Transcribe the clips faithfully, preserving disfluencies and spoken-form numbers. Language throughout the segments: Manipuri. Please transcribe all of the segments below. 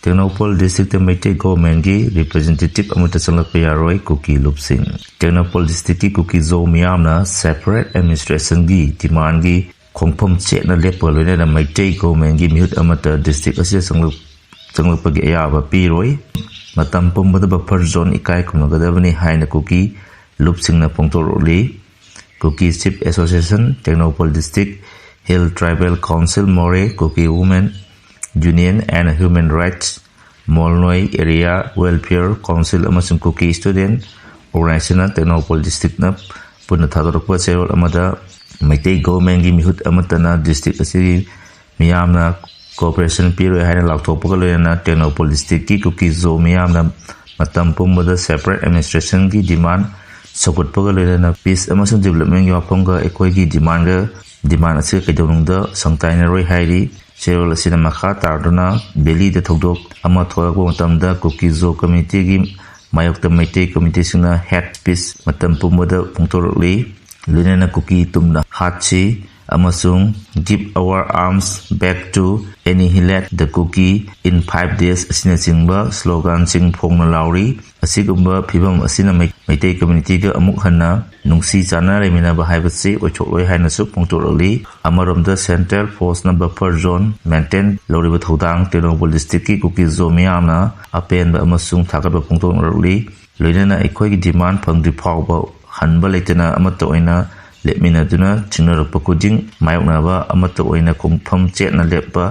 ꯇꯦꯡꯅꯧꯄꯜ ꯗꯤꯁꯇ꯭ꯔꯤꯛꯇ ꯃꯩꯇꯩ ꯒꯣꯔꯃꯦꯟꯒꯤ ꯔꯤꯄ꯭ꯔꯖꯦꯟꯇꯦꯇꯤꯚ ꯑꯃꯠꯇ ꯆꯪꯂꯛꯄ ꯌꯥꯔꯣꯏ, ꯀꯨꯀꯤ ꯂꯨꯞꯁꯤꯡ꯫ ꯇꯦꯡꯅꯧꯄꯜ ꯗꯤꯁꯇ꯭ꯔꯤꯛꯀꯤ ꯀꯨꯀꯤ ꯖꯣ ꯃꯤꯌꯥꯝꯅ ꯁꯦꯄꯔꯦꯠ ꯑꯦꯗꯃꯤꯅꯤꯁꯇ꯭ꯔꯦꯁꯟꯒꯤ ꯗꯤꯃꯥꯟꯒꯤ ꯈꯣꯡꯐꯝ ꯆꯦꯠꯅ ꯂꯦꯞꯄꯒ ꯂꯣꯏꯅꯅ ꯃꯩꯇꯩ ꯒꯣꯔꯃꯦꯟꯒꯤ ꯃꯤꯍꯨꯠ ꯑꯃꯠꯇ ꯗꯤꯁꯇ꯭ꯔꯤꯛ ꯑꯁꯤꯗ ꯆꯪꯂꯛ-, ꯆꯪꯂꯛꯄꯒꯤ ꯑꯌꯥꯕ ꯄꯤꯔꯣꯏ꯫ ꯃꯇꯝ ꯄꯨꯝꯕꯗ ꯕꯐꯔ ꯖꯣꯟ ꯏꯀꯥꯏ ꯈꯨꯝꯅꯒꯗꯕꯅꯤ ꯍꯥꯏꯅ ꯀꯨꯀꯤ ꯂꯨꯞꯁꯤꯡꯅ ꯐꯣꯡꯗꯣꯔꯛꯂꯤ꯫ Kuki chief association, Tengnoupal district hill tribal council, Moreh, Kuki women union and human rights, Molnoi area welfare council ꯑꯃꯁꯨꯡ ꯀꯨꯀꯤ ꯁ꯭ꯇꯨꯗꯦꯟꯠ ꯑꯣꯔꯒꯅꯥꯏꯖꯦꯁꯟꯅ ꯇꯦꯡꯅꯧꯄꯜ ꯗꯤꯁꯇ꯭ꯔꯤꯛꯅ ꯄꯨꯟꯅ ꯊꯥꯗꯣꯔꯛꯄ ꯆꯦꯔꯣꯜ ꯑꯃꯗ ꯃꯩꯇꯩ ꯒꯣꯚꯔꯟꯃꯦꯟꯠꯀꯤ ꯃꯤꯍꯨꯠ ꯑꯃꯠꯇꯅ ꯗꯤꯁꯇ꯭ꯔꯤꯛ ꯑꯁꯤꯒꯤ ꯃꯤꯌꯥꯝꯅ ꯀꯣꯑꯣꯄꯔꯦꯁꯟ ꯄꯤꯔꯣꯏ ꯍꯥꯏꯅ ꯂꯥꯎꯊꯣꯛꯄꯒ ꯂꯣꯏꯅꯅ ꯇꯦꯡꯅꯧꯄꯜ ꯗꯤꯁꯇ꯭ꯔꯤꯛꯀꯤ ꯀꯨꯀꯤ ꯖꯣ ꯃꯤꯌꯥꯝꯅ ꯃꯇꯝ ꯄꯨꯝꯕꯗ ꯁꯦꯄꯔꯦꯠ ꯑꯦꯗꯃꯤꯅꯤꯁꯇ꯭ꯔꯦꯁꯟꯒꯤ ꯗꯤꯃꯥꯟ ꯁꯧꯒꯠꯄꯒ ꯂꯣꯏꯅꯅ ꯄꯤꯁ ꯑꯃꯁꯨꯡ ꯗꯤꯕꯂꯞꯃꯦꯟꯒꯤ ꯋꯥꯐꯝꯒ ꯑꯩꯈꯣꯏꯒꯤ ꯗꯤꯃꯥꯟꯒ, ꯗꯤꯃꯥꯟ ꯑꯁꯤꯒ ꯀꯩꯗꯧꯅꯨꯡꯗ ꯁꯪꯇꯥꯏꯅꯔꯣꯏ ꯍꯥꯏꯔꯤ꯫ ꯆꯦꯔꯣꯜ ꯑꯁꯤꯅ ꯃꯈꯥ ꯇꯥꯔꯗꯨꯅ ꯚꯦꯂꯤꯗ ꯊꯧꯗꯣꯛ ꯑꯃ ꯊꯣꯛꯂꯛꯄ ꯃꯇꯝꯗ ꯀꯨꯀꯤ ꯖꯣ ꯀꯃꯤꯇꯤꯒꯤ ꯃꯥꯌꯣꯛꯇ ꯃꯩꯇꯩ ꯀꯃꯤꯇꯤꯁꯤꯡꯅ ꯍꯦꯠ ꯁ꯭ꯄꯤꯆ ꯃꯇꯝ ꯄꯨꯝꯕꯗ ꯐꯣꯡꯗꯣꯔꯛꯂꯤ꯫ ꯂꯣꯏꯅꯅ ꯀꯨꯀꯤ ꯇꯨꯝꯅ ꯍꯥꯠꯁꯤ ꯑꯃꯁꯨꯡ Give our arms back to, annihilate the Kuki in five days ꯑꯁꯤꯅꯆꯤꯡꯕ ꯁ꯭ꯂꯣꯒꯥꯟꯁꯤꯡ ꯐꯣꯡꯅ ꯂꯥꯎꯔꯤ꯫ ꯑꯁꯤꯒꯨꯝꯕ ꯐꯤꯚꯝ ꯑꯁꯤꯅ ꯃꯩ-, ꯃꯩꯇꯩ ꯀꯝꯃ꯭ꯌꯨꯅꯤꯇꯤꯒ ꯑꯃꯨꯛ ꯍꯟꯅ ꯅꯨꯡꯁꯤ ꯆꯥꯟꯅꯅ ꯂꯩꯃꯤꯟꯅꯕ ꯍꯥꯏꯕꯁꯤ ꯑꯣꯏꯊꯣꯛꯂꯣꯏ ꯍꯥꯏꯅꯁꯨ ꯐꯣꯡꯗꯣꯔꯛꯂꯤ꯫ ꯑꯃꯔꯣꯝꯗ ꯁꯦꯟꯇ꯭ꯔꯦꯜ ꯐꯣꯔꯁꯅ ꯕꯐꯔ ꯖꯣꯟ ꯃꯦꯟꯇꯦꯟ ꯂꯧꯔꯤꯕ ꯊꯧꯗꯥꯡ ꯇꯦꯡꯅꯧꯄꯜ ꯗꯤꯁꯇ꯭ꯔꯤꯛꯀꯤ ꯀꯨꯀꯤ ꯖꯣ ꯃꯤꯌꯥꯝꯅ ꯑꯄꯦꯟꯕ ꯑꯃꯁꯨꯡ ꯊꯥꯒꯠꯄ ꯐꯣꯡꯗꯣꯛꯅꯔꯛꯂꯤ꯫ ꯂꯣꯏꯅꯅ ꯑꯩꯈꯣꯏꯒꯤ ꯗꯤꯃꯥꯟ ꯐꯪꯗ꯭ꯔꯤ ꯐꯥꯎꯕ ꯍꯟꯕ ꯂꯩꯇꯅ ꯑꯃꯠꯇ ꯑꯣꯏꯅ ꯂꯦꯞꯃꯤꯟꯅꯗꯨꯅ ꯆꯤꯡꯅꯔꯛꯄ ꯈꯨꯗꯤꯡ ꯃꯥꯌꯣꯛꯅꯕ ꯑꯃꯠꯇ ꯑꯣꯏꯅ ꯈꯣꯡꯐꯝ ꯆꯦꯠꯅ ꯂꯦꯞꯄ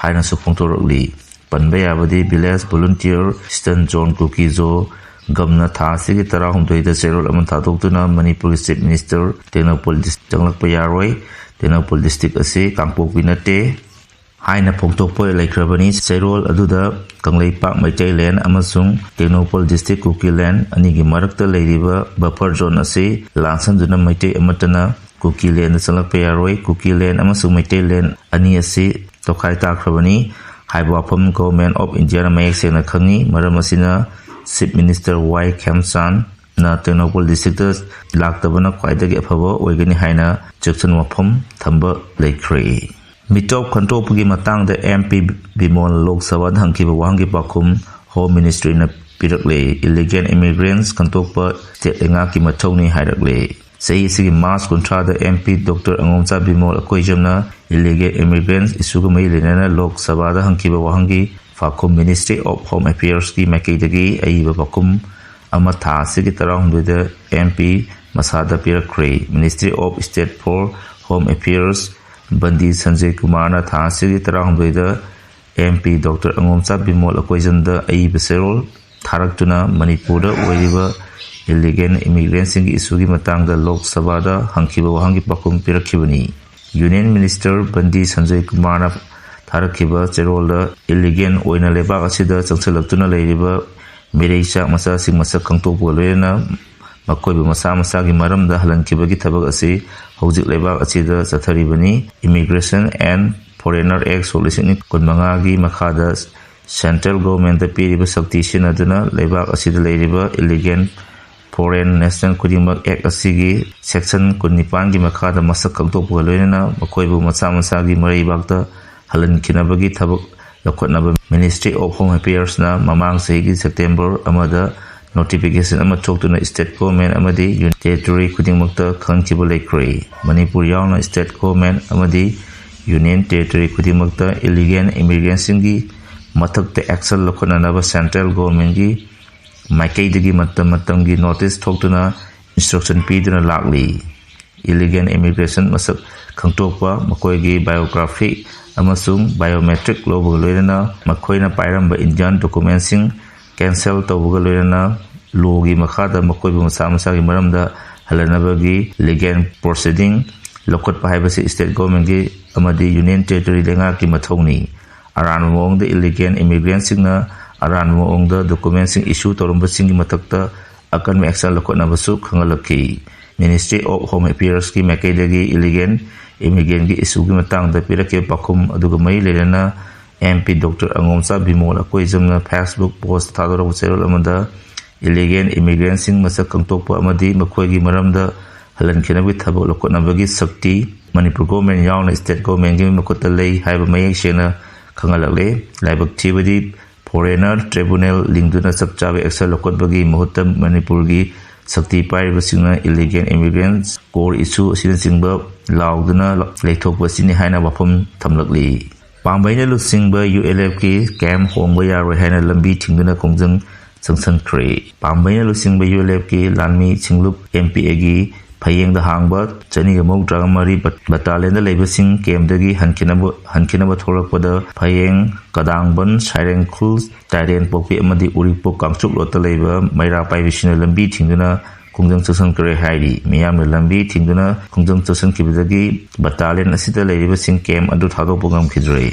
ꯍꯥꯏꯅꯁꯨ ꯐꯣꯡꯗꯣꯔꯛꯂꯤ꯫ ꯄꯟꯕ ꯌꯥꯕꯗꯤ ꯚꯤꯂꯦꯖ ꯚꯣꯂꯨꯟꯇꯤꯌꯔ ꯏꯁꯇꯔꯟ ꯖꯣꯟ ꯀꯨꯀꯤ ꯖꯣ ꯒꯝꯅ ꯊꯥ ꯑꯁꯤꯒꯤ ꯇꯔꯥꯍꯨꯝꯗꯣꯏꯗ ꯆꯦꯔꯣꯜ ꯑꯃ ꯊꯥꯗꯣꯛꯇꯨꯅ ꯃꯅꯤꯄꯨꯔꯒꯤ ꯆꯤꯐ ꯃꯤꯅꯤꯁꯇꯔ ꯇꯦꯡꯅꯧꯄꯜ ꯗꯤꯁ-, ꯆꯪꯂꯛꯄ ꯌꯥꯔꯣꯏ, ꯇꯦꯡꯅꯧꯄꯜ ꯗꯤꯁꯇ꯭ꯔꯤꯛ ꯑꯁꯤ ꯀꯥꯡꯄꯣꯛꯄꯤ ꯅꯠꯇꯦ ꯍꯥꯏꯅ ꯐꯣꯡꯗꯣꯛꯄ ꯂꯩꯈ꯭ꯔꯕꯅꯤ꯫ ꯆꯦꯔꯣꯜ ꯑꯗꯨꯗ ꯀꯪꯂꯩꯄꯥꯛ ꯃꯩꯇꯩꯂꯦꯟ ꯑꯃꯁꯨꯡ ꯇꯦꯡꯅꯧꯄꯜ ꯗꯤꯁꯇ꯭ꯔꯤꯛ ꯀꯨꯀꯤꯂꯦꯟ ꯑꯅꯤꯒꯤ ꯃꯔꯛꯇ ꯂꯩꯔꯤꯕ ꯕꯐꯔ ꯖꯣꯟ ꯑꯁꯤ ꯂꯥꯟꯁꯟꯗꯨꯅ ꯃꯩꯇꯩ ꯑꯃꯠꯇꯅ ꯀꯨꯀꯤꯂꯦꯟꯗ ꯆꯪꯂꯛꯄ ꯌꯥꯔꯣꯏ꯫ ꯀꯨꯀꯤꯂꯦꯟ ꯑꯃꯁꯨꯡ ꯃꯩꯇꯩꯂꯦꯟ ꯑꯅꯤ ꯑꯁꯤ ꯇꯣꯈꯥꯏ ꯇꯥꯈ꯭ꯔꯕꯅꯤ ꯍꯥꯏꯕ ꯋꯥꯐꯝ ꯒꯣꯚꯔꯟꯃꯦꯟꯠ ꯑꯣꯐ ꯏꯟꯗꯤꯌꯥꯅ ꯃꯌꯦꯛ ꯁꯦꯡꯅ ꯈꯪꯏ꯫ ꯃꯔꯝ ꯑꯁꯤꯅ ꯆꯤꯐ ꯃꯤꯅꯤꯁꯇꯔ ꯋꯥꯏ ꯈꯦꯝꯆꯥꯟꯅ ꯇꯦꯡꯅꯧꯄꯜ ꯗꯤꯁꯇ꯭ꯔꯤꯛꯇ ꯂꯥꯛꯇꯕꯅ ꯈ꯭ꯋꯥꯏꯗꯒꯤ ꯑꯐꯕ ꯑꯣꯏꯒꯅꯤ ꯍꯥꯏꯅ ꯆꯦꯛꯁꯤꯟ ꯋꯥꯐꯝ ꯊꯝꯕ ꯂꯩꯈ꯭ꯔꯦ꯫ ꯃꯤꯇꯣꯞ ꯈꯟꯇꯣꯛꯄꯒꯤ ꯃꯇꯥꯡꯗ M P ꯕꯤꯃꯣꯜ ꯂꯣꯛ ꯁꯚꯥꯗ ꯍꯪꯈꯤꯕ ꯋꯥꯍꯪꯒꯤ ꯄꯥꯎꯈꯨꯝ Home Ministryꯅ ꯄꯤꯔꯛꯂꯦ꯫ Illegal immigrants ꯈꯟꯇꯣꯛꯄ state ꯂꯩꯉꯥꯛꯀꯤ ꯃꯊꯧꯅꯤ ꯍꯥꯏꯔꯛꯂꯦ꯫ ꯆꯍꯤ ꯑꯁꯤꯒꯤ March ꯀꯨꯟꯊ꯭ꯔꯥꯗ M P Doctor ꯑꯉꯣꯝꯆꯥ Bimol ꯑꯀꯣꯏꯖꯝꯅ illegal immigrants issueꯒ ꯃꯔꯤ ꯂꯩꯅꯅ ꯂꯣꯛ ꯁꯚꯥꯗ ꯍꯪꯈꯤꯕ ꯋꯥꯍꯪꯒꯤ ꯄꯥꯎꯈꯨꯝ Ministry of Home Affairsꯀꯤ ꯃꯥꯏꯀꯩꯗꯒꯤ ꯑꯏꯕ ꯄꯥꯎꯈꯨꯝ ꯑꯃ ꯊꯥ ꯑꯁꯤꯒꯤ ꯇꯔꯥꯍꯨꯝꯗꯣꯏꯗ M P ꯃꯁꯥꯗ ꯄꯤꯔꯛꯈ꯭ꯔꯦ꯫ Ministry of State for Home Affairs ꯕꯟꯗꯤ Sanjay ꯀꯨꯃꯥꯔꯅ ꯊꯥ ꯑꯁꯤꯒꯤ ꯇꯔꯥꯍꯨꯝꯗꯣꯏꯗ M P Doctor ꯑꯉꯣꯝꯆꯥ ꯕꯤꯃꯣꯜ ꯑꯀꯣꯏꯖꯝꯗ ꯑꯏꯕ ꯆꯦꯔꯣꯜ ꯊꯥꯔꯛꯇꯨꯅ ꯃꯅꯤꯄꯨꯔꯗ ꯑꯣꯏꯔꯤꯕ illegal immigrantꯁꯤꯡꯒꯤ issueꯒꯤ ꯃꯇꯥꯡꯗ ꯂꯣꯛ ꯁꯚꯥꯗ ꯍꯪꯈꯤꯕ ꯋꯥꯍꯪꯒꯤ ꯄꯥꯎꯈꯨꯝ ꯄꯤꯔꯛꯈꯤꯕꯅꯤ꯫ Union Minister ꯕꯟꯗꯤ ꯁꯟꯖꯌ ꯀꯨꯃꯥꯔꯅ ꯊꯥꯔꯛꯈꯤꯕ ꯆꯦꯔꯣꯜꯗ illegal ꯑꯣꯏꯅ ꯂꯩꯕꯥꯛ ꯑꯁꯤꯗ ꯆꯪꯁꯤꯜꯂꯛꯇꯨꯅ ꯂꯩꯔꯤꯕ ꯃꯤꯔꯩ ꯆꯥꯛ ꯃꯆꯥꯁꯤꯡ ꯃꯁꯛ ꯈꯪꯗꯣꯛꯄꯒ ꯂꯣꯏꯅꯅ ꯃꯈꯣꯏꯕꯨ ꯃꯁꯥ ꯃꯁꯥꯒꯤ ꯃꯔꯝꯗ ꯍꯜꯍꯟꯈꯤꯕꯒꯤ ꯊꯕꯛ ꯑꯁꯤ ꯍꯧꯖꯤꯛ ꯂꯩꯕꯥꯛ ꯑꯁꯤꯗ ꯆꯠꯊꯔꯤꯕꯅꯤ꯫ Immigration and Foreigner Act ꯁꯣꯛ ꯂꯤꯁꯤꯡ ꯑꯅꯤ ꯀꯨꯟꯃꯉꯥꯒꯤ ꯃꯈꯥꯗ central governmentꯇ ꯄꯤꯔꯤꯕ ꯁꯛꯇꯤ ꯁꯤꯖꯤꯟꯅꯗꯨꯅ ꯂꯩꯕꯥꯛ ꯑꯁꯤꯗ ꯂꯩꯔꯤꯕ illegal foreign national ꯈꯨꯗꯤꯡꯃꯛ Act ꯑꯁꯤꯒꯤ section ꯀꯨꯟꯅꯤꯄꯥꯟꯒꯤ ꯃꯈꯥꯗ ꯃꯁꯛ ꯈꯪꯗꯣꯛꯄꯒ ꯂꯣꯏꯅꯅ ꯃꯈꯣꯏꯕꯨ ꯃꯁꯥ ꯃꯁꯥꯒꯤ ꯃꯔꯩꯕꯥꯛꯇ ꯍꯜꯍꯟꯈꯤꯅꯕꯒꯤ ꯊꯕꯛ ꯂꯧꯈꯠꯅꯕ Ministry of Home Affairsꯅ ꯃꯃꯥꯡ ꯆꯍꯤꯒꯤ September ꯑꯃꯗ notification ꯑꯃ ꯊꯣꯛꯇꯨꯅ state government ꯑꯃꯗꯤ union territory ꯈꯨꯗꯤꯡꯃꯛꯇ ꯈꯪꯍꯟꯈꯤꯕ ꯂꯩꯈ꯭ꯔꯦ꯫ ꯃꯅꯤꯄꯨꯔ ꯌꯥꯎꯅ state government ꯑꯃꯗꯤ union territory ꯈꯨꯗꯤꯡꯃꯛꯇ illegal immigrantꯁꯤꯡꯒꯤ ꯃꯊꯛꯇ action ꯂꯧꯈꯠꯅꯅꯕ central governmentꯀꯤ ꯃꯥꯏꯀꯩꯗꯒꯤ ꯃꯇꯝ ꯃꯇꯝꯒꯤ notice ꯊꯣꯛꯇꯨꯅ instruction ꯄꯤꯗꯨꯅ ꯂꯥꯛꯂꯤ꯫ Illegal immigration ꯃꯁꯛ ꯈꯪꯗꯣꯛꯄ, ꯃꯈꯣꯏꯒꯤ biography ꯑꯃꯁꯨꯡ biometric ꯂꯧꯕꯒ ꯂꯣꯏꯅꯅ ꯃꯈꯣꯏꯅ ꯄꯥꯏꯔꯝꯕ Indian documentꯁꯤꯡ cancel ꯇꯧꯕꯒ ꯂꯣꯏꯅꯅ lawꯒꯤ ꯃꯈꯥꯗ ꯃꯈꯣꯏꯕꯨ ꯃꯁꯥ ꯃꯁꯥꯒꯤ ꯃꯔꯝꯗ ꯍꯜꯂꯅꯕꯒꯤ legal proceeding ꯂꯧꯈꯠꯄ ꯍꯥꯏꯕꯁꯤ state governmentꯀꯤ ꯑꯃꯗꯤ union territory ꯂꯩꯉꯥꯛꯀꯤ ꯃꯊꯧꯅꯤ꯫ ꯑꯔꯥꯟꯕ ꯃꯑꯣꯡꯗ illegal immigrantꯁꯤꯡꯅ ꯑꯔꯥꯟꯕ ꯃꯑꯣꯡꯗ documentꯁꯤꯡ issue ꯇꯧꯔꯝꯕꯁꯤꯡꯒꯤ ꯃꯊꯛꯇ ꯑꯀꯟꯕ action ꯂꯧꯈꯠꯅꯕꯁꯨ ꯈꯪꯍꯜꯂꯛꯈꯤ꯫ Ministry of Home Affairsꯀꯤ ꯃꯥꯏꯀꯩꯗꯒꯤ illegal immigrantꯀꯤ issueꯒꯤ ꯃꯇꯥꯡꯗ ꯄꯤꯔꯛꯈꯤꯕ ꯄꯥꯎꯈꯨꯝ ꯑꯗꯨꯒ ꯃꯔꯤ ꯂꯩꯅꯅ M P Doctor ꯑꯉꯣꯝꯆꯥ Bimol ꯑꯀꯣꯏꯖꯝꯅ Facebook post ꯊꯥꯗꯣꯔꯛꯄ ꯆꯦꯔꯣꯜ ꯑꯃꯗ illegal immigrantꯁꯤꯡ ꯃꯁꯛ ꯈꯪꯗꯣꯛꯄ ꯑꯃꯗꯤ ꯃꯈꯣꯏꯒꯤ ꯃꯔꯝꯗ ꯍꯜꯍꯟꯈꯤꯅꯕꯒꯤ ꯊꯕꯛ ꯂꯧꯈꯠꯅꯕꯒꯤ ꯁꯛꯇꯤ ꯃꯅꯤꯄꯨꯔ ꯒꯣꯔꯃꯦꯟ ꯌꯥꯎꯅ ꯁ꯭ꯇꯦꯠ ꯒꯣꯔꯃꯦꯟꯒꯤ ꯃꯈꯨꯠꯇ ꯂꯩ ꯍꯥꯏꯕ ꯃꯌꯦꯛ ꯁꯦꯡꯅ ꯈꯪꯍꯜꯂꯛꯂꯦ꯫ ꯂꯥꯏꯕꯛ ꯊꯤꯕꯗꯤ ꯐꯣꯔꯦꯅꯔ ꯇ꯭ꯔꯤꯕꯨꯅꯦꯜ ꯂꯤꯡꯗꯨꯅ ꯆꯞ ꯆꯥꯕ ꯑꯦꯛꯁꯟ ꯂꯧꯈꯠꯄꯒꯤ ꯃꯍꯨꯠꯇ ꯃꯅꯤꯄꯨꯔꯒꯤ ꯁꯛꯇꯤ ꯄꯥꯏꯔꯤꯕꯁꯤꯡꯅ ꯏꯂꯤꯒꯦꯟ ꯏꯃꯤꯒ꯭ꯔꯦꯟꯁ, ꯀꯣꯔ ꯏꯁꯨ ꯑꯁꯤꯅꯆꯤꯡꯕ ꯂꯥꯎꯗꯨꯅ ꯂꯩꯊꯣꯛꯄ ꯑꯁꯤꯅꯤ ꯍꯥꯏꯅ ꯋꯥꯐꯝ ꯊꯝꯂꯛꯂꯤ꯫ ꯄꯥꯝꯕꯩꯅ ꯂꯨꯆꯤꯡꯕ ꯌꯨ ꯑꯦꯜ ꯑꯦꯐꯀꯤ ꯀꯦꯝ ꯍꯣꯡꯕ ꯌꯥꯔꯣꯏ ꯍꯥꯏꯅ ꯂꯝꯕꯤ ꯊꯤꯡꯗꯨꯅ ꯈꯣꯡꯖꯪ ꯆꯪꯁꯤꯟꯈ꯭ꯔꯦ꯫ ꯄꯥꯝꯕꯩꯅ ꯂꯨꯆꯤꯡꯕ ꯌꯨ ꯑꯦꯜ ꯑꯦꯐꯀꯤ ꯂꯥꯟꯃꯤ ꯁꯤꯡꯂꯨꯞ ꯑꯦꯝ ꯄꯤ ꯑꯦꯒꯤ ꯐꯌꯦꯡꯗ ꯍꯥꯡꯕ ꯆꯅꯤꯒ ꯃꯧꯗ꯭ꯔꯥ ꯃꯔꯤ ꯕꯠ-, ꯕꯠꯇꯥꯂꯦꯟꯗ ꯂꯩꯕꯁꯤꯡ ꯀꯦꯝꯗꯒꯤ ꯍꯟꯈꯤꯅꯕ, ꯍꯟꯈꯤꯅꯕ ꯊꯣꯛꯂꯛꯄꯗ ꯐꯌꯦꯡ, ꯀꯗꯥꯡꯕꯟ, ꯁꯥꯏꯔꯦꯡꯈꯨꯜ, ꯇꯥꯏꯔꯦꯟꯄꯣꯛꯄꯤ ꯑꯃꯗꯤ ꯎꯔꯤꯄꯣꯛ ꯀꯥꯡꯆꯨꯞ ꯔꯣꯗꯇ ꯂꯩꯕ ꯃꯩꯔꯥ ꯄꯥꯏꯕꯤꯁꯤꯡꯅ ꯂꯝꯕꯤ ꯊꯤꯡꯗꯨꯅ ꯈꯣꯡꯖꯪ ꯆꯪꯁꯤꯟꯈ꯭ꯔꯦ ꯍꯥꯏꯔꯤ꯫ ꯃꯤꯌꯥꯝꯅ ꯂꯝꯕꯤ ꯊꯤꯡꯗꯨꯅ ꯈꯣꯡꯖꯪ ꯆꯪꯁꯤꯟꯈꯤꯕꯗꯒꯤ ꯕꯠꯇꯥꯂꯦꯟ ꯑꯁꯤꯗ ꯂꯩꯔꯤꯕꯁꯤꯡ ꯀꯦꯝ ꯑꯗꯨ ꯊꯥꯗꯣꯛꯄ ꯉꯝꯈꯤꯗ꯭ꯔꯦ꯫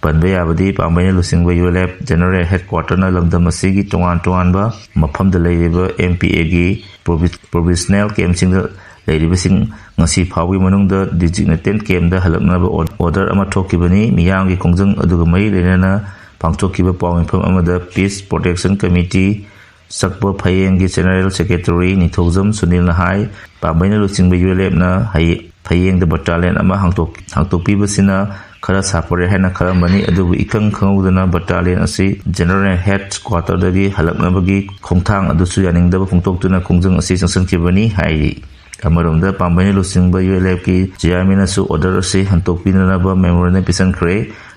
ꯄꯟꯕ ꯌꯥꯕꯗꯤ ꯄꯥꯝꯕꯩꯅ ꯂꯨꯆꯤꯡꯕ ꯌꯨ ꯑꯦꯜ ꯑꯦꯐ ꯖꯦꯅꯔꯦꯜ ꯍꯦꯗꯀ꯭ꯋꯥꯇꯔꯅ ꯂꯝꯗꯝ ꯑꯁꯤꯒꯤ ꯇꯣꯉꯥꯟ ꯇꯣꯉꯥꯟꯕ ꯃꯐꯝꯗ ꯂꯩꯔꯤꯕ ꯑꯦꯝ ꯄꯤ ꯑꯦꯒꯤ ꯄ꯭ꯔꯣꯚꯤ-, ꯄ꯭ꯔꯣꯚꯤꯁꯅꯦꯜ ꯀꯦꯝꯁꯤꯡꯗ ꯂꯩꯔꯤꯕꯁꯤꯡ ꯉꯁꯤ ꯐꯥꯎꯕꯒꯤ ꯃꯅꯨꯡꯗ ꯗꯤꯖꯤꯛꯅꯦꯇꯦꯠ ꯀꯦꯝꯗ ꯍꯜꯂꯛꯅꯕ ꯑꯣ-, ꯑꯣꯔꯗꯔ ꯑꯃ ꯊꯣꯛꯈꯤꯕꯅꯤ꯫ ꯃꯤꯌꯥꯝꯒꯤ ꯈꯣꯡꯖꯪ ꯑꯗꯨꯒ ꯃꯔꯤ ꯂꯩꯅꯅ ꯄꯥꯡꯊꯣꯛꯈꯤꯕ ꯄꯥꯎ ꯃꯤꯐꯝ ꯑꯃꯗ ꯄꯤꯁ ꯄ꯭ꯔꯣꯇꯦꯛꯁꯟ ꯀꯃꯤꯇꯤ ꯆꯛꯄ ꯐꯌꯦꯡꯒꯤ ꯖꯦꯅꯔꯦꯜ ꯁꯦꯀ꯭ꯔꯦꯇꯔꯤ ꯅꯤꯡꯊꯧꯖꯝ ꯁꯨꯅꯤꯜꯅ ꯍꯥꯏ, ꯄꯥꯝꯕꯩꯅ ꯂꯨꯆꯤꯡꯕ ꯌꯨ ꯑꯦꯜ ꯑꯦꯐꯅ ꯍꯌꯦ-, ꯐꯌꯦꯡꯗ ꯕꯠꯇꯥꯂꯤꯌꯟ ꯑꯃ ꯍꯥꯡꯗꯣꯛ-, ꯍꯥꯡꯗꯣꯛꯄꯤꯕꯁꯤꯅ ꯈꯔ ꯁꯥꯐꯔꯦ ꯍꯥꯏꯅ ꯈꯜꯂꯝꯕꯅꯤ, ꯑꯗꯨꯕꯨ ꯏꯈꯪ ꯈꯪꯍꯧꯗꯅ ꯕꯠꯇꯥꯂꯤꯌꯟ ꯑꯁꯤ ꯖꯦꯅꯔꯦꯜ ꯍꯦꯗ ꯀ꯭ꯋꯥꯇꯔꯗꯒꯤ ꯍꯜꯂꯛꯅꯕꯒꯤ ꯈꯣꯡꯊꯥꯡ ꯑꯗꯨꯁꯨ ꯌꯥꯅꯤꯡꯗꯕ ꯐꯣꯡꯗꯣꯛꯇꯨꯅ ꯈꯣꯡꯖꯪ ꯑꯁꯤ ꯆꯪꯁꯤꯟꯈꯤꯕꯅꯤ ꯍꯥꯏꯔꯤ꯫ ꯑꯃꯔꯣꯝꯗ ꯄꯥꯝꯕꯩꯅ ꯂꯨꯆꯤꯡꯕ ꯌꯨ ꯑꯦꯜ ꯑꯦꯐꯀꯤ ꯆꯤꯌꯥꯔꯃꯦꯟꯅꯁꯨ ꯑꯣꯔꯗꯔ ꯑꯁꯤ ꯍꯟꯗꯣꯛꯄꯤꯅꯅꯕ ꯃꯦꯃꯣꯔꯦꯟꯗꯝ ꯄꯤꯁꯤꯟꯈ꯭ꯔꯦ꯫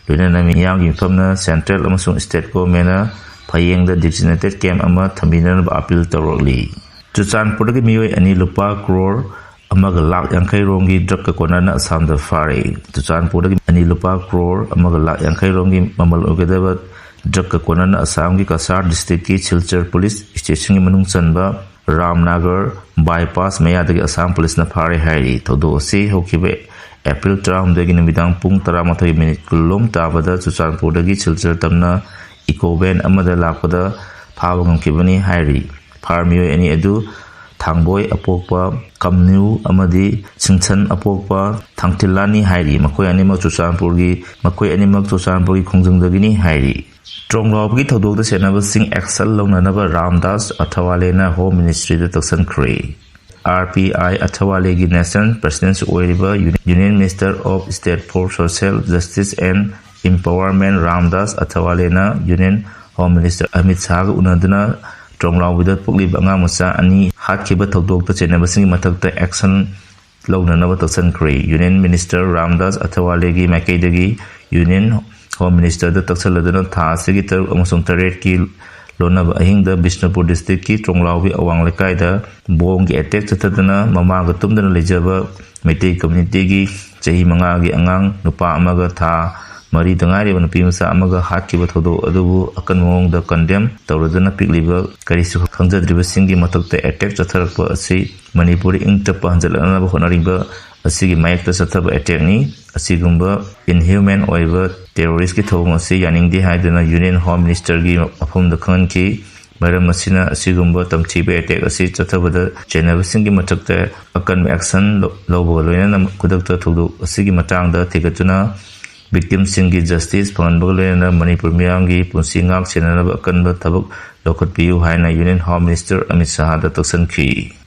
ꯂꯣꯏꯅꯅ ꯃꯤꯌꯥꯝꯒꯤ ꯃꯤꯐꯝꯅ ꯁꯦꯟꯇ꯭ꯔꯦꯜ ꯑꯃꯁꯨꯡ ꯁ꯭ꯇꯦꯠ ꯒꯣꯔꯃꯦꯟꯅ ꯐꯌꯦꯡꯗ ꯗꯤꯖꯤꯛꯅꯦꯇꯦꯠ ꯀꯦꯝ ꯑꯃ ꯊꯝꯕꯤꯅꯅꯕ ꯑꯄꯤꯜ ꯇꯧꯔꯛꯂꯤ꯫ ꯆꯨꯔꯆꯥꯟꯄꯨꯔꯗꯒꯤ ꯃꯤꯑꯣꯏ ꯑꯅꯤ ꯂꯨꯄꯥ ꯀ꯭ꯔꯣꯔ ꯑꯃꯒ ꯂꯥꯛ ꯌꯥꯡꯈꯩ ꯔꯣꯝꯒꯤ ꯗ꯭ꯔꯒꯀ ꯀꯣꯟꯅꯅ ꯑꯁꯥꯝꯗ ꯐꯥꯔꯦ꯫ ꯆꯨꯔꯆꯥꯟꯄꯨꯔꯗꯒꯤ ꯑꯅꯤ ꯂꯨꯄꯥ ꯀ꯭ꯔꯣꯔ ꯑꯃꯒ ꯂꯥꯛ ꯌꯥꯡꯈꯩ ꯔꯣꯝꯒꯤ ꯃꯃꯜ ꯑꯣꯏꯒꯗꯕ ꯗ꯭ꯔꯒꯀ ꯀꯣꯟꯅꯅ ꯑꯁꯥꯝꯒꯤ ꯀꯁꯥꯔ ꯗꯤꯁꯇ꯭ꯔꯤꯛꯀꯤ ꯁꯤꯜꯆꯔ ꯄꯨꯂꯤꯁ ꯁ꯭ꯇꯦꯁꯟꯒꯤ ꯃꯅꯨꯡ ꯆꯟꯕ ꯔꯥꯝꯅꯥꯒꯔ ꯕꯥꯏꯄꯥꯁ ꯃꯌꯥꯗꯒꯤ ꯑꯁꯥꯝ ꯄꯨꯂꯤꯁꯅ ꯐꯥꯔꯦ ꯍꯥꯏꯔꯤ꯫ ꯊꯧꯗꯣꯛ ꯑꯁꯤ ꯍꯧꯈꯤꯕ ꯑꯦꯄ꯭ꯔꯤꯜ ꯇꯔꯥꯍꯨꯝꯗꯣꯏꯒꯤ ꯅꯨꯃꯤꯗꯥꯡ ꯄꯨꯡ ꯇꯔꯥꯃꯥꯊꯣꯏ ꯃꯤꯅꯤꯠ ꯀꯨꯟꯂꯣꯝ ꯇꯥꯕꯗ ꯆꯨꯔꯆꯥꯟꯄꯨꯔꯗꯒꯤ ꯁꯤꯜꯆꯔ ꯇꯝꯅ ꯏꯀꯣ ꯚꯦꯟ ꯑꯃꯗ ꯂꯥꯛꯄꯗ ꯐꯥꯕ ꯉꯝꯈꯤꯕꯅꯤ ꯍꯥꯏꯔꯤ꯫ ꯐꯥꯔ ꯃꯤꯑꯣꯏ ꯑꯅꯤ ꯑꯗꯨ ꯊꯥꯡꯕꯣꯏ ꯑꯄꯣꯛꯄ ꯀꯝꯅ꯭ꯌꯨ ꯑꯃꯗꯤ ꯁꯤꯡꯁꯟ ꯑꯄꯣꯛꯄ ꯊꯥꯡꯊꯤꯜꯂꯥꯅꯤ ꯍꯥꯏꯔꯤ꯫ ꯃꯈꯣꯏ ꯑꯅꯤꯃꯛ ꯆꯨꯔꯆꯥꯟꯄꯨꯔꯒꯤ, ꯃꯈꯣꯏ ꯑꯅꯤꯃꯛ ꯆꯨꯔꯆꯥꯟꯄꯨꯔꯒꯤ ꯈꯣꯡꯖꯪꯗꯒꯤꯅꯤ ꯍꯥꯏꯔꯤ꯫ ꯇ꯭ꯔꯣꯡꯂꯥꯎꯕꯒꯤ ꯊꯧꯗꯣꯛꯇ ꯁꯦꯟꯅꯕꯁꯤꯡ ꯑꯦꯛꯁꯟ ꯂꯧꯅꯅꯕ ꯔꯥꯝꯗꯥꯁ ꯑꯊꯋꯥꯂꯦꯅ ꯍꯣꯝ ꯃꯤꯅꯤꯁꯇ꯭ꯔꯤꯗ ꯇꯛꯁꯟꯈ꯭ꯔꯦ꯫ ꯑꯥꯔ ꯄꯤ ꯑꯥꯏ ꯑꯊꯋꯥꯂꯦꯒꯤ ꯅꯦꯁꯅꯦꯜ ꯄ꯭ꯔꯁꯤꯗꯦꯟꯁꯨ ꯑꯣꯏꯔꯤꯕ Union Minister of State for Social Justice and Empowerment Ramdas ꯑꯊꯋꯥꯂꯦꯅ Union Home Minister Amit ꯁꯥꯍꯒ ꯎꯅꯗꯨꯅ ꯇ꯭ꯔꯣꯡꯂꯥꯎꯕꯤꯗ ꯄꯣꯛꯂꯤꯕ ꯑꯉꯥꯡ ꯃꯆꯥ ꯑꯅꯤ ꯍꯥꯠꯈꯤꯕ ꯊꯧꯗꯣꯛꯇ ꯆꯦꯟꯅꯕꯁꯤꯡꯒꯤ ꯃꯊꯛꯇ action ꯂꯧꯅꯅꯕ ꯇꯛꯁꯟꯈ꯭ꯔꯦ꯫ Union Minister ꯔꯥꯝꯗꯥꯁ ꯑꯊꯋꯥꯂꯦꯒꯤ ꯃꯥꯏꯀꯩꯗꯒꯤ Union Home Ministerꯗ ꯇꯛꯁꯜꯂꯗꯨꯅ ꯊꯥ ꯑꯁꯤꯒꯤ ꯇꯔꯨꯛ ꯑꯃꯁꯨꯡ ꯇꯔꯦꯠꯀꯤ ꯂꯣꯟꯅꯕ ꯑꯍꯤꯡꯗ ꯕꯤꯁꯅꯨꯄꯨꯔ districtꯀꯤ ꯇ꯭ꯔꯣꯡꯂꯥꯎꯕꯤ ꯑꯋꯥꯡ ꯂꯩꯀꯥꯏꯗ ꯕꯣꯝꯒꯤ attack ꯆꯠꯊꯗꯨꯅ ꯃꯃꯥꯒ ꯇꯨꯝꯗꯅ ꯂꯩꯖꯕ ꯃꯩꯇꯩ communityꯒꯤ ꯆꯍꯤ ꯃꯉꯥꯒꯤ ꯑꯉꯥꯡ ꯅꯨꯄꯥ ꯑꯃꯒ ꯊꯥ ꯃꯔꯤꯗ ꯉꯥꯏꯔꯤꯕ ꯅꯨꯄꯤ ꯃꯆꯥ ꯑꯃꯒ ꯍꯥꯠꯈꯤꯕ ꯊꯧꯗꯣꯛ ꯑꯗꯨꯕꯨ ꯑꯀꯟꯕ ꯃꯑꯣꯡꯗ condemn ꯇꯧꯔꯗꯨꯅ ꯄꯤꯛꯂꯤꯕ ꯀꯔꯤꯁꯨ ꯈꯪꯖꯗ꯭ꯔꯤꯕꯁꯤꯡꯒꯤ ꯃꯊꯛꯇ attack ꯆꯠꯊꯔꯛꯄ ꯑꯁꯤ ꯃꯅꯤꯄꯨꯔꯗ ꯏꯪ ꯇꯞꯄ ꯍꯟꯖꯤꯜꯂꯛꯅꯕ ꯍꯣꯠꯅꯔꯤꯕ ꯑꯁꯤꯒꯤ ꯃꯥꯌꯣꯛꯇ ꯆꯠꯊꯕ attackꯅꯤ꯫ ꯑꯁꯤꯒꯨꯝꯕ inhuman ꯑꯣꯏꯕ terroristꯀꯤ ꯊꯧꯑꯣꯡ ꯑꯁꯤ ꯌꯥꯅꯤꯡꯗꯦ ꯍꯥꯏꯗꯨꯅ Union Home Ministerꯒꯤ ꯃꯐꯝꯗ ꯈꯪꯍꯟꯈꯤ꯫ ꯃꯔꯝ ꯑꯁꯤꯅ ꯑꯁꯤꯒꯨꯝꯕ ꯇꯝꯊꯤꯕ attack ꯑꯁꯤ ꯆꯠꯊꯕꯗ ꯆꯦꯟꯅꯕꯁꯤꯡꯒꯤ ꯃꯊꯛꯇ ꯑꯀꯟꯕ action ꯂꯧ-, ꯂꯧꯕꯒ ꯂꯣꯏꯅꯅ ꯈꯨꯗꯛꯇ ꯊꯧꯗꯣꯛ ꯑꯁꯤꯒꯤ ꯃꯇꯥꯡꯗ ꯊꯤꯒꯠꯇꯨꯅ victimꯁꯤꯡꯒꯤ justice ꯐꯪꯍꯟꯕꯒ ꯂꯣꯏꯅꯅ ꯃꯅꯤꯄꯨꯔ ꯃꯤꯌꯥꯝꯒꯤ ꯄꯨꯟꯁꯤ ꯉꯥꯛ ꯁꯦꯟꯅꯅꯕ ꯑꯀꯟꯕ ꯊꯕꯛ ꯂꯧꯈꯠꯄꯤꯌꯨ ꯍꯥꯏꯅ Union Home Minister ꯑꯃꯤꯠ ꯁꯥꯍꯗ ꯇꯛꯁꯟꯈꯤ꯫